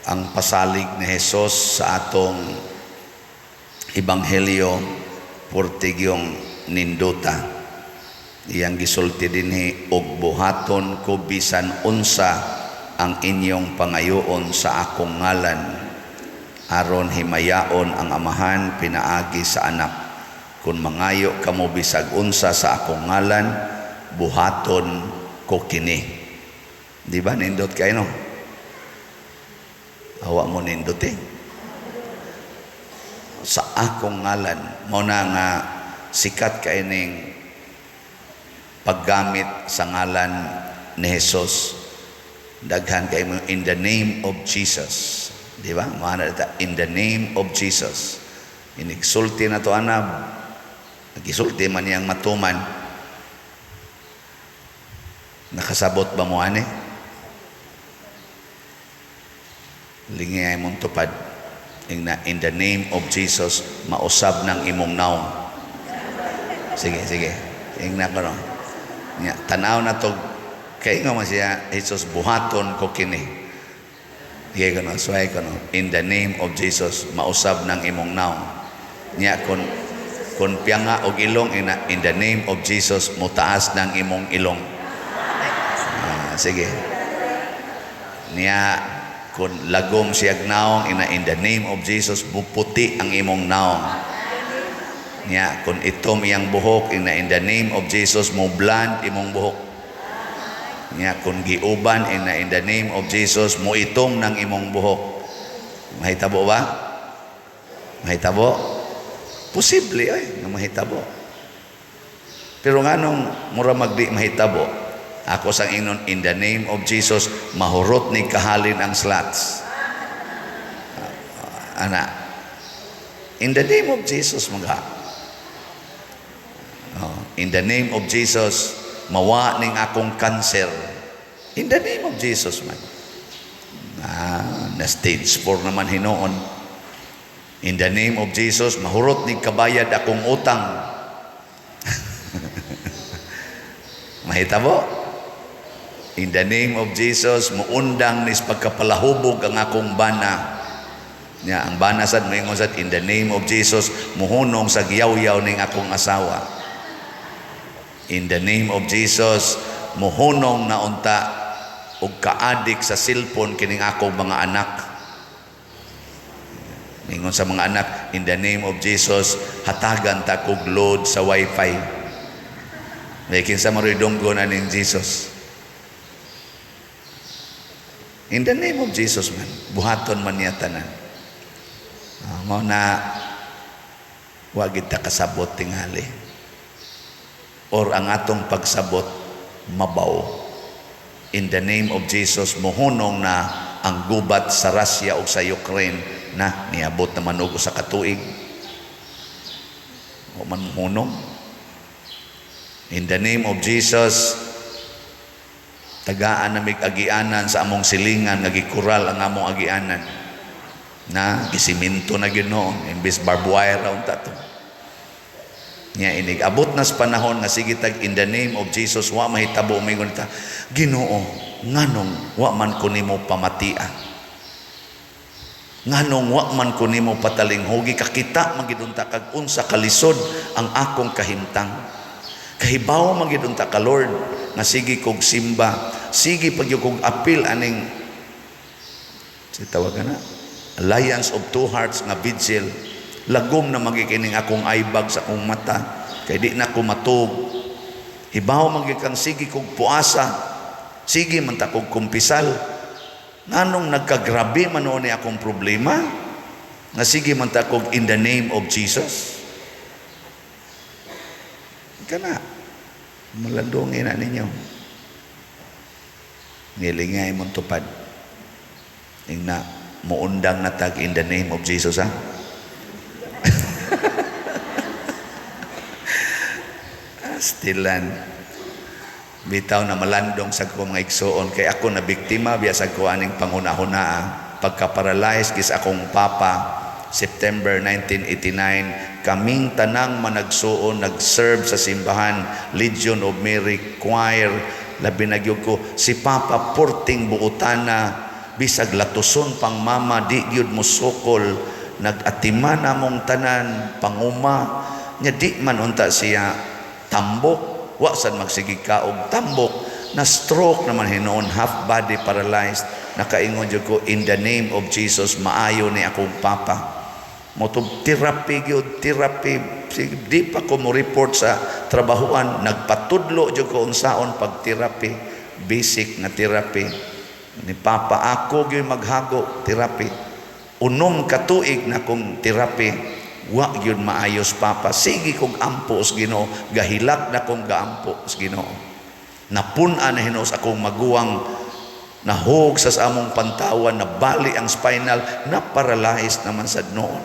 Ang pasalig ni Jesus sa atong ebanghelyo purtigyong nindota. Iyang gisulti dinhi, "Ug buhaton ko bisan unsa ang inyong pangayoon sa akong ngalan, aron himayaon ang Amahan pinaagi sa Anak. Kung mangayo kamo bisag unsa sa akong ngalan, buhaton ko kini." Di ba nindot kayo, no? Awa mo nindot eh. Sa akong ngalan, mao na nga sikat kay ning paggamit sa ngalan ni Jesus. Daghan kay mo "in the name of Jesus." Di ba? Mana ta "in the name of Jesus". Inigsulti na to anab. Nagisulti man niyang matuman. Nakasabot ba mo ani? Lingay mong tupad. Ingna, "In the name of Jesus, mausab ng imong naong." Sige, sige. Ingna ko, no. Nya, tanaw na to, kay nga man siya, Jesus, "Buhaton ko kini." Sige ko no, suway ko no. "In the name of Jesus, mausab ng imong naong." Nya, kung piyanga og ilong, ina, "In the name of Jesus, mutaas ng imong ilong." Ah, sige. Niya, kung lagom siyag naong, ina, "In the name of Jesus, buputi ang imong naong." Niya, kung itom iyang buhok, ina, "In the name of Jesus, mo blonde imong buhok." Niya, kung giuban, ina, "In the name of Jesus, mo itom ng imong buhok." Mahitabo ba? Mahitabo? Posible ay, nga mahitabo. Pero nganong mura magdi mahitabo? Ako sang ingnon, "In the name of Jesus, mahurot ni kahalin ang slots." Ana. In the name of Jesus, mga. Oh, "In the name of Jesus, mawa ning akong cancer." In the name of Jesus man. Ah, na stage 4 naman hinuon. "In the name of Jesus, mahurot ning kabayad akong utang." Mahitabo? "In the name of Jesus, muundang nis pagkapalahubog ang akong bana." Nya, ang bana sad moingon sad, "In the name of Jesus, muhunong sa giyaw-yaw ning akong asawa." "In the name of Jesus, muhunong na unta og kaadik sa cellphone kining akong mga anak." Ningon sa mga anak, "In the name of Jesus, hatagan ta kog load sa wifi." May kinsa maroy dunggo na ning Jesus. In the name of Jesus man, buhaton man niya tanan. Mao na wa gid ta kasabot tingali. Or ang atong pagsabot mabaw. "In the name of Jesus, muhunong na ang gubat sa Russia o sa Ukraine," na niabot naman og usa ka tuig. O man muhunong. "In the name of Jesus, tagaan namig agianan sa among silingan nga gikural ang among agianan." Na gisiminto na gyud noon imbes barbed wire ra unta to. Nya inig abot na sa panahon nga sige tag "in the name of Jesus", wa mahitabo, mingon ta, "Ginoo, nganong wa man ko nimo pamatia? Nganong wa man ko nimo patalinghugi? Kakita man gid unta kag unsa kalisod ang akong kahimtang. Kahibaw man gid unta ka, Lord, nga sige kog simba, sige pag kog apil aning si tawag na Alliance of Two Hearts nga vigil. Lagom na magikining akong eyebag sa akong mata kay di na ko matug. Hibaw man gyud kang sige kog puasa, sige man ta kog kumpisal. Nganong nagkagrabe man ni akong problema nga sige man ta kog 'in the name of Jesus'?" Kana malandungin na ninyo. Nilingay mong tupad. Ingna, muundang na tag "in the name of Jesus", ha. Stilan bitaw na malandong sa ko mga igsuon, kay ako na biktima biya sa ko aning panghuna-huna. Pagka-paralyze gis akong papa September 1989, kaming tanang managsuon nag-serve sa simbahan, Legion of Mary Choir, labi na gyud ko si papa, porting buotana. bisag latuson pang mama, di gyud mosukol. Nag-atiman among tanan panguma nya, di man unta siya tambok, wa sad magsige kaog tambok. Na stroke naman hinuon, half body paralyzed. Nakaingon jud ko, "In the name of Jesus, maayo ni akong papa." Mo therapy gyud, therapy. Sige, di pa ko mo report sa trabahuan, nagpatudlo jud ko unsaon pag therapy, basic na therapy. Ni papa, ako gyud maghago therapy. 6 ka tuig na kong therapy, wa gyud maayos, papa. Sige kog ampo sa Ginoo, gahilak na kong gaampo sa Ginoo. Napun-an na hinuon sa akong maguwang, nahog sa among pantawan, nabali ang spinal, na paralyzed naman sad noon.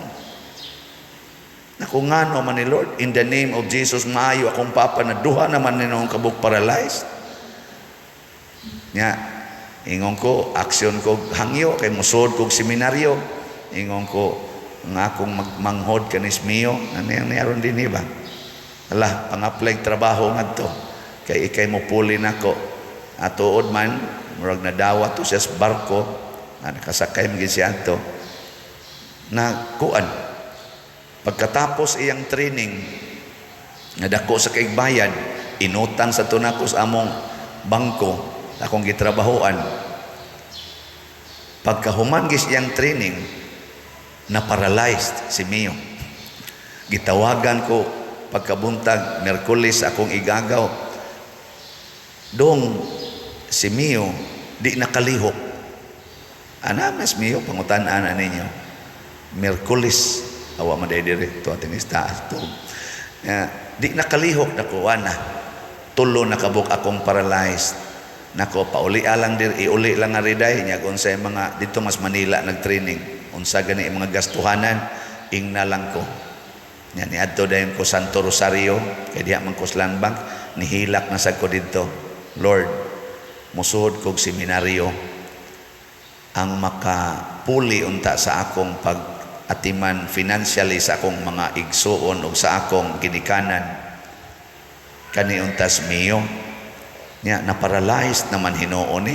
Naku, ngano man ni Lord, in the name of Jesus, maayo akong papa na duha naman ni noong kabuk paralyzed. Nya, ingon ko, aksyon ko hangyo, kay musod kog seminaryo. Ingon ko, nga akong magmanghod kanis Mio, ano yung niyaron din ba? Ala, pang-apply trabaho ngadto. Kay ikay mo puli nako. Atuod man, murag nadawa to siya sa barko, na nakasakay man gyud siya ato. Na kuan, pagkatapos iyang training, nga dako sa kaigbayad, inutang sa tunako sa among bangko, akong gitrabahoan. Pagkahuman gis iyang training, na paralyzed si Mio. Gitawagan ko pagkabuntag, Merkulis, akong igagaw. "Dong, si Mio, di nakalihok." Ana mas Mio, pangutan-an ninyo. Merkulis, awa man day diri to ating ista to. Ya, di nakalihok na ko ana. Tulo na kabuk akong paralyzed. Nako, pauli lang dir, iuli lang nga riday nya unsay mga dito mas Manila nag-training. Unsa gani ang mga gastuhanan, ingna lang ko. Nya niadto dayon ko Santo Rosario kay diha man ko sa Land Bank, nihilak na sad ko didto. "Lord, musuhod kog seminaryo, ang makapuli unta sa akong pag atiman financially sa akong mga igsuon ug sa akong ginikanan kani untas Mio." Nya na paralyzed naman hinuon ni,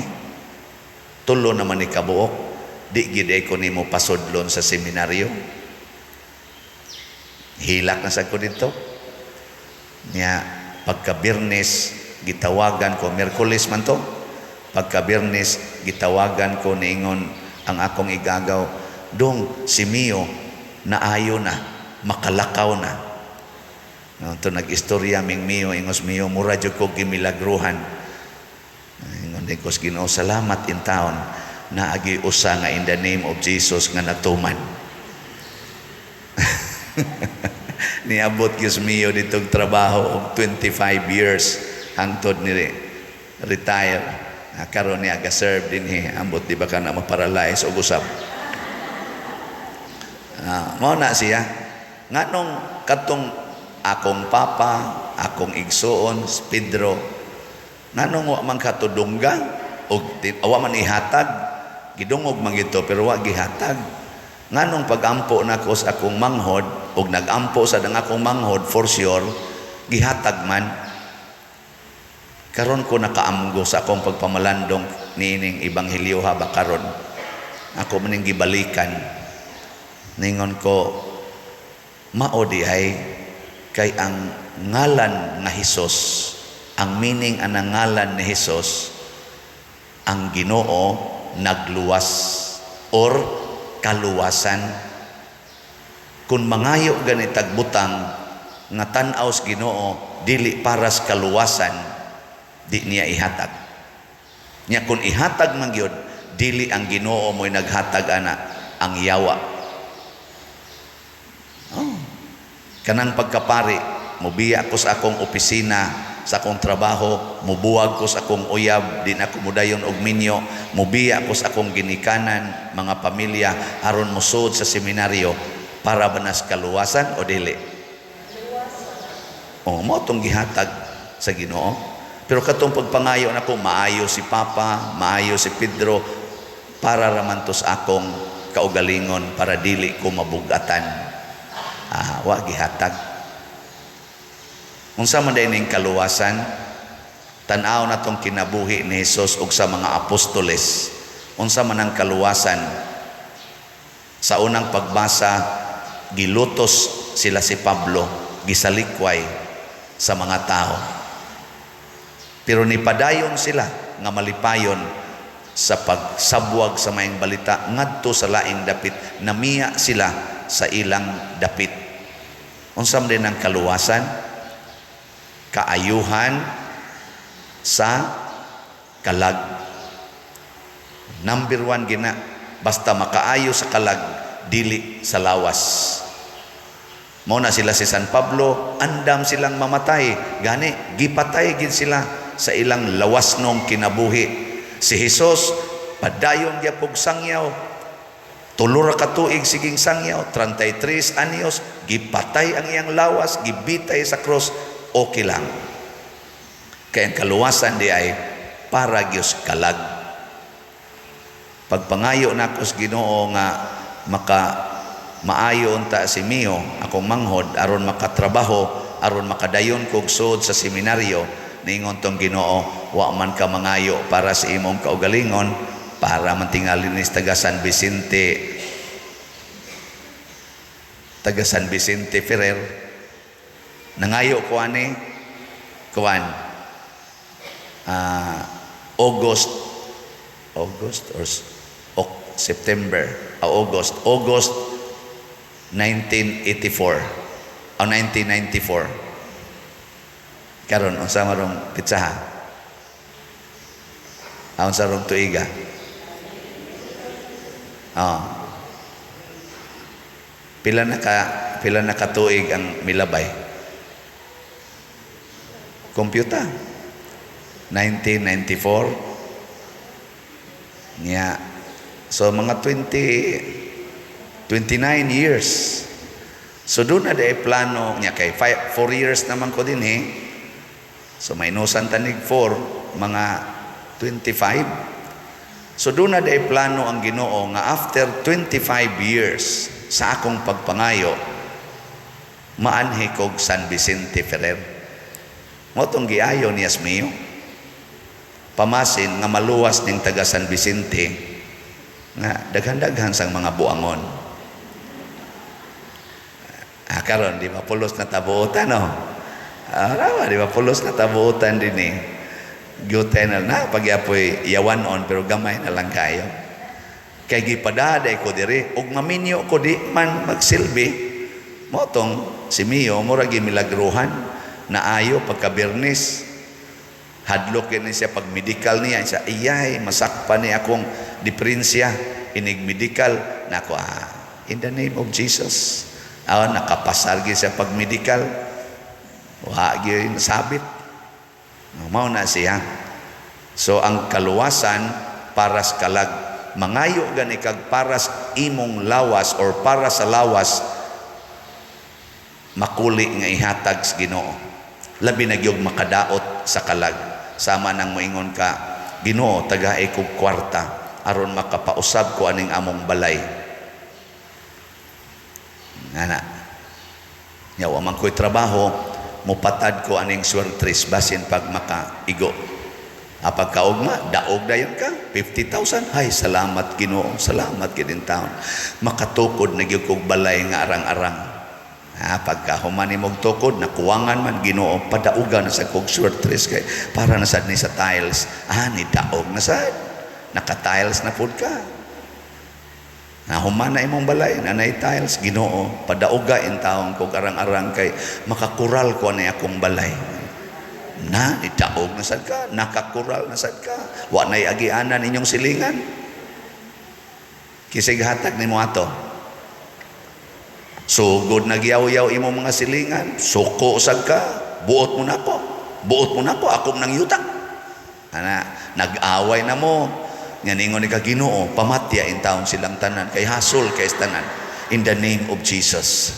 tulo naman ni kabuok, di gid ko nimo pasudlon sa seminaryo. Hilak na sad ko dito. Nya pagka Biyernes gitawagan ko, Miyerkules man to, pagka Biyernes gitawagan ko, niingon ang akong igagaw, "Dong, si Mio naayo na, makalakaw na." No, to nag-istorya ming Mio, ingos Mio, "Mura jud ko gimilagruhan." Ingon din ko sa Ginoo, "Salamat in taon naagi usa nga in the name of Jesus nga natuman." Niabot gyud Mio ditong trabaho og 25 years hangtod ni retire. Ah, karon niya ga-serve dinhi, ambot di ba ka na ma-paralyze og usab. Ah, mao na siya. Nganong katong akong papa, akong igsuon, si Pedro, nganong wa man katudungga og wa man ihatag, gidungog man gito pero wa gihatag. Nganong pagampo nako sa akong manghod og nagampo sa ang akong manghod, for sure gihatag man. Karon ko nakaamgo sa akong pagpamalandong niining ebanghelyo ha ba, karon ako maning gibalikan, ningon ko, mao di ay kay ang ngalan nga Hesus, ang meaning anang ngalan ni Hesus, ang Ginoo nagluwas or kaluwasan. Kung mangayo ganitag butang nga tan-aw sa Ginoo dili para sa kaluwasan, di niya ihatag. Nya kung ihatag man gyud, dili ang Ginoo mo'y naghatag ana, ang yawa. Oh. Kanang pagkapari, mubiya ko sa akong opisina, sa akong trabaho, mubuwag ko sa akong uyab, di na ko mudayon og minyo, mubiya ko sa akong ginikanan, mga pamilya, aron mosud sa seminaryo, para ba nas kaluwasan o dili? Oh, mo tong gihatag sa Ginoo. Pero katong pagpangayo nako, maayo si Papa, maayo si Pedro, para raman to sa akong kaugalingon, para dili ko mabugatan. Ah, wa gihatag. Unsa man day ning kaluwasan? Tan-aw na tong kinabuhi ni Jesus ug sa mga apostoles. Unsa man ang kaluwasan? Sa unang pagbasa, gilutos sila si Pablo, gisalikway sa mga tao. Pero nipadayon sila nga malipayon sa pagsabwag sa maayong balita ngadto sa laing dapit, namiya sila sa ilang dapit. Unsa man din ang kaluwasan? Kaayuhan sa kalag. Number one gina, basta makaayo sa kalag, dili sa lawas. Mao na sila si San Pablo, andam silang mamatay. Gani, gipatay gid sila sa ilang lawas nong kinabuhi. Si Jesus, padayon gyapog sangyaw. 3 ra ka tuig siging sangyaw, 33 anyos, gipatay ang iyang lawas, gibitay sa cross, okay lang. Kaya ang kaluwasan di ay para gyud kalag. Pagpangayo nako sa Ginoo nga maka maayo unta si Mio, akong manghod, aron makatrabaho, aron makadayon kog sud sa seminaryo, niingon tong Ginoo, "Wa man ka mangayo para sa imong kaugalingon, para man tingali ni taga San Vicente, taga San Vicente Ferrer." Nangayo ko ani kuan August, August or September, August, August 1984 o 1994. Karon unsa marong pitsaha? Unsa rong tuiga? Oh. Pila na ka tuig ang milabay? Computer. 1994. Nya. So mga 20 29 years. So doon na diay plano niya kay 4 years naman ko din eh. So minusan tanig 4, mga 25. So doon na diay plano ang Ginoo nga after 25 years sa akong pagpangayo, maanhi kog San Vicente Ferrer. Mao tong giayo ni Asmio. Pamasin nga maluwas ning taga San Vicente nga daghan-daghan sang mga buangon. Ah, karon di ba pulos na tabuotan, no? Ah, rawa, di ba pulos na tabuotan din eh. Gyutay na na pagyapoy yawanon, pero gamay na lang kayo. Kay gipadaday ko diri ug maminyo ko, di man magsilbi. Mao tong si Mio mura gimilagruhan na ayo pagka Biyernes. Hadlok ni siya pag medical niya siya, iyay masakpan ni akong diferensya inig medical nako. Ah, in the name of Jesus. Ah, nakapasar gyud siya pag medical, wa gyud sabit. Mao na siya. So ang kaluwasan para sa kalag. Mangayo gani kag para sa imong lawas or para sa lawas, makuli nga ihatag sa Ginoo. Labi na gyud makadaot sa kalag. Sama nang moingon ka, "Ginoo, tagae kog kwarta aron makapausab ko aning among balay." Ngana. Nya wa man ko'y trabaho, mupatad ko aning swertres basin pag makaigo. Ah, pagkaugma, daog dayon ka, 50,000. Hay, salamat Ginoo, salamat gid taon. Makatukod na gyud kog balay nga arang-arang. Ha, pagka human nimog tukod, nakuwangan man, "Ginoo, padaugan na sa kog swertres kay para na sad ni sa tiles." Ah, ni daog na sad. Naka-tiles na pud ka. Nahuman na imong balay, nanay tiles, "Ginoo, padauga in taon kog arang-arang kay makakural ko ani akong balay." Na, idaog na sad ka, nakakural na sad ka. Wa na'y agianan inyong silingan. Kisig hatag nimo ato. Sugod nagyaw-yaw imong mga silingan, suko sad ka, "Buot mo nako. Buot mo nako, ako nang yuta." Ana, nag-away na mo. Nga ningon ni ka, "Ginoo, pamatya in taon silang tanan kay hasol kay tanan." In the name of Jesus.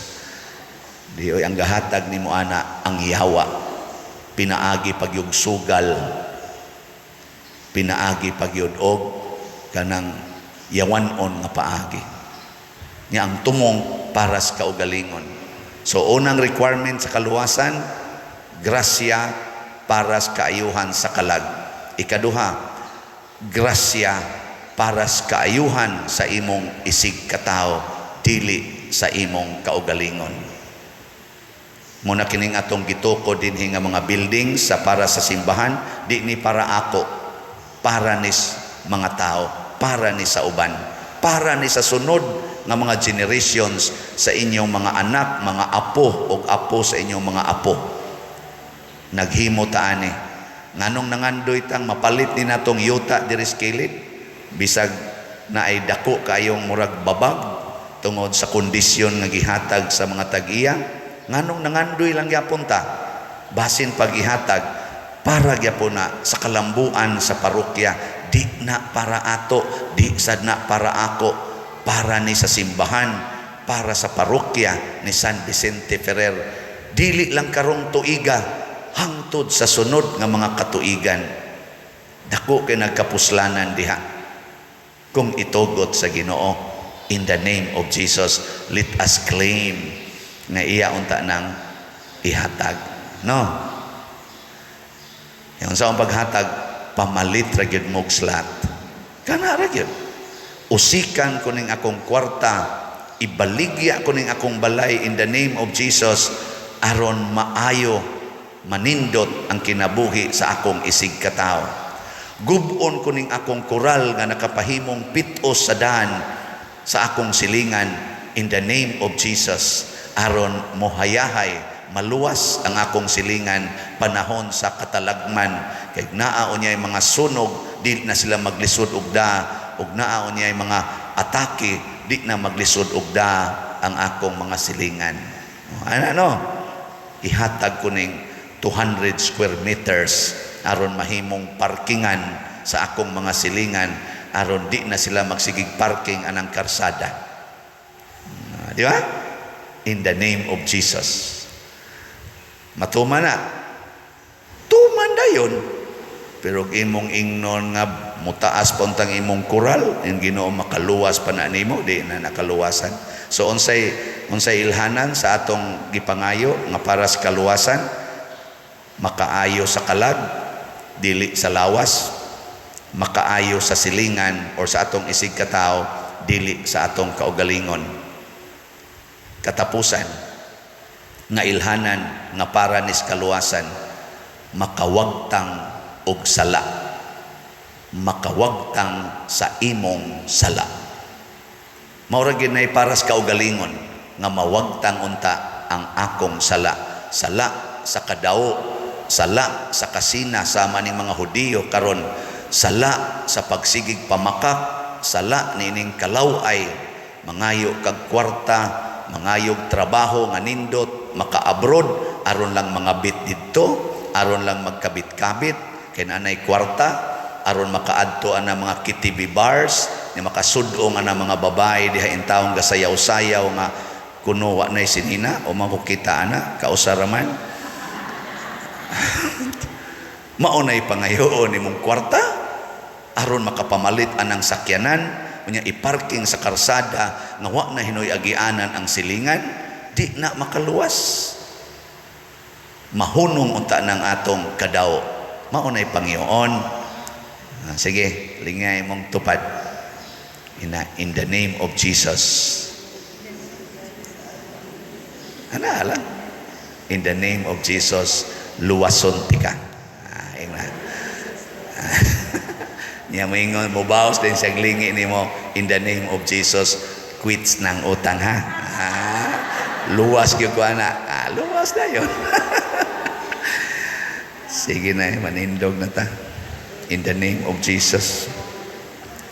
Di oy, ang gahatag nimo ana ang yawa. Pinaagi pagyug sugal. Pinaagi pagyud og kanang yawanon nga paagi. Nya ang tumong para sa kaugalingon. So unang requirement sa kaluwasan, grasya para sa kaayuhan sa kalag. Ikaduha, grasya Para sa kaayuhan sa imong isig katawo, dili sa imong kaugalingon. Muna kining atong gitukod dinhi nga mga buildings sa para sa simbahan, di ni para ako, para ni mga tao, para ni sa uban, para ni sa sunod nga mga generations, sa inyong mga anak, mga apo ug apo sa inyong mga apo. Naghimo ta ani. Nganong nangandoy tang mapalit ni natong yuta diri sa kilid, bisag naay dako kayong murag babag tungod sa kondisyon nga gihatag sa mga tag-iya? Nganong nangandoy lang gyapon ta? Basin pag-ihatag para gyapon na sa kalambuan sa parokya, di na para ato, di sad na para ako, para ni sa simbahan, para sa parokya ni San Vicente Ferrer. Dili lang karong tuiga, hangtod sa sunod nga mga katuigan. Dako kay nagkapuslanan diha kung itugot sa Ginoo. In the name of Jesus, let us claim nga iya unta nang ihatag, no? Yung sa akong paghatag, pamalit ra gyud mog slot. Kana ra gyud. Usikan ko ning akong kwarta, ibaligya ko ning akong balay in the name of Jesus aron maayo, manindot ang kinabuhi sa akong isig katawo. Gub-on ko ning akong koral nga nakapahimong pitos sa daan sa akong silingan in the name of Jesus aron mohayahay, maluwas ang akong silingan panahon sa katalagman, kay naa unyay mga sunog, di na sila maglisod og da, ug naa unyay mga atake, di na maglisod og da ang akong mga silingan. Ano, ano? Ihatag ko ning 200 square meters aron mahimong parkingan sa akong mga silingan, aron di na sila magsigig parking anang karsada. Ah, di ba? In the name of Jesus. Matuman na. Tuman dayon. Pero imong ingnon nga mutaas pa untang imong koral, yung Ginoo makaluwas pa na nimo, di na nakaluwasan. So unsay unsay ilhanan sa atong gipangayo nga para sa kaluwasan? Makaayo sa kalag, dili sa lawas, makaayo sa silingan or sa atong isig katao, dili sa atong kaugalingon. Katapusan nga ilhanan nga para nis kaluwasan: makawagtang og sala, makawagtang sa imong sala. Mao ra gyud nay para sa kaugalingon nga mawagtang unta ang akong sala, sala sa kadawo, sala sa kasina sama ning mga Hudiyo karon, sala sa pagsigig pamakak, sala niining kalaway, mangayo kag kwarta, mangayog trabaho nga nindot, maka-abroad aron lang mangabit didto, aron lang magkabit-kabit kay naanay kwarta, aron makaadto ana mga KTV bars ni makasud-ong ana mga babae diha intawong gasayaw-sayaw nga kuno wa nay sinina o makukita ana kausa ra man. Mao nay pangayoon nimong kwarta aron makapamalit anang sakyanan, unya iparking sa karsada nga wa na hinoy agianan ang silingan. Di na makaluwas. Mahunong unta ng atong kadaw. Mao nay pangayoon. Ah, sige, lingay mong tupad. In the name of Jesus. Ana lang. In the name of Jesus, luwason tika. Ah, ingna. Nya moingon, mobaos din sa lingi nimo, "In the name of Jesus, quits ng utang ha." Ah, luwas gyud ko ana. Ah, luwas na yun. Sige na, manindog na ta. In the name of Jesus.